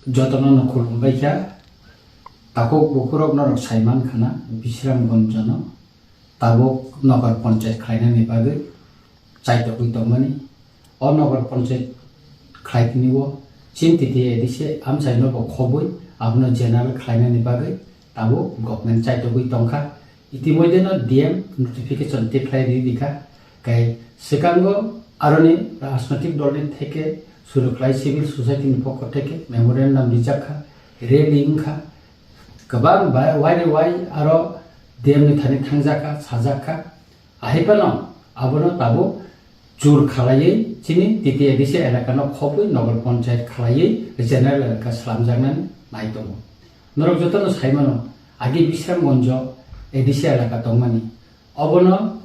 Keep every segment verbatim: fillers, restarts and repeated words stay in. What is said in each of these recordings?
Jotono no khulumbai kha. Takhuk bukhurok norok sai man khana, Bisramganj no tabuk nokar ponchayat khlainani bagwi chaitogwi tongmani. O nokar ponchayat khlaitini o chini T T A A D C amchaino bo khobwi abono general khlainani bagwi tabuk government chaitogwi tongkha. Itimodheno D M notification tikhlai ri rikha. Kai swkango aroni rajnoitik dolni theke suru khlai civil society ni pokho theke memorandum rijak kha, rally wngkha. Kwbang bai-, waini wai aro D M ni thani thangjakha, sajakha. Ahaipano abono tabuk jur khalaiwi chini T T A A D C elakano khobwi nogor ponchayat khalaiwi general elaka slamjaknani nai tongo. Norok jotono saimano, agi Bisramganj A D C elaka tongmani. Obono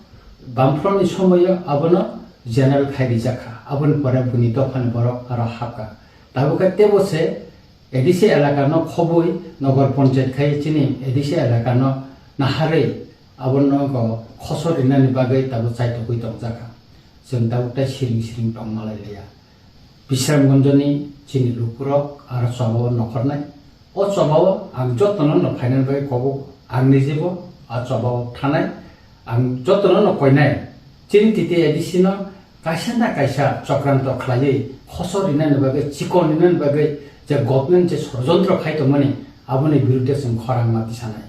Bamfront ni somoyo abono general khai rijak kha. Aboni pore buni dophani borok aro hapkha. Tabuk khe tebo se A D C elakano khobwi nogor ponchayat khai chini A D C elakano naharwi abono khosor rinani bagwi tabuk chaitogwi tongjakha. Chwng tabuk tei siring siring tongmalai liya. Bisramganjni chini lukurok aro chobao nokhornai. O chobao ang jotono no phainani bagwi kobok, ang nijebo a chobao thanai. Ang jotono no koinai. Chini T T A A D C no kaisa na kaisa chokranto khlaiwi khosor rinani bagwi, chikon rinani bagwi je government je sorojontro khai tongmani, aboni birudde chwng khorang ma tisanai.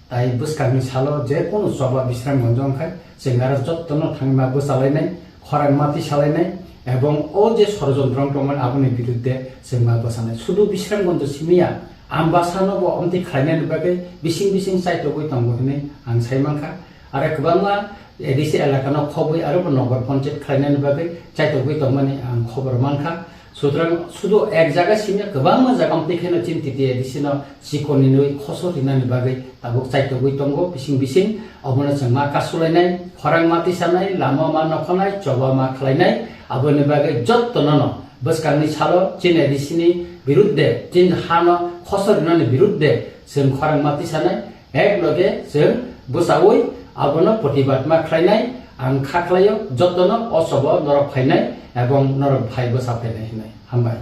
Tai bwskangni salo je kunu choba Bisramganj wngkha, chwng aro jotono thangma bwchalainai, khorang ma tisalainai, ebong o je sorojontro wng tongmani aboni birudde chwng ma bwchanai. Sudu Bisramganj simiya, Ambasano bo omtwi khlainani bagwi bising bising chaitogwi tongo hwnwi ang sai mankha. Aro kwbangma A D C elakano khobwi aro bo nogor ponchayat khlainani bagwi chaitogwi tongmani ang khobor mankha. Sutrang sudu ek jaga simi kwbangma jaga omtwi kheno chini T T A A D C no chikon ninwi khosor rinani bagwi tabuk chaitogwi tongo bising bising. Obono chwng ma kasulainai, khorang ma tisanai, lama ma nokhonai, choba ma khlainai. Aboni bagwi jottono no bwskangni salo chini A D C ni birudde, chini hano khosor rinani birudde chwng khorang ma tisanai. Ek loge chwng bwchaui abono protibad ma khlainai, ang kha khlaio, jotono o chobo norok phainai ebong norok phai bwcha phainai hwnwi. Hambai.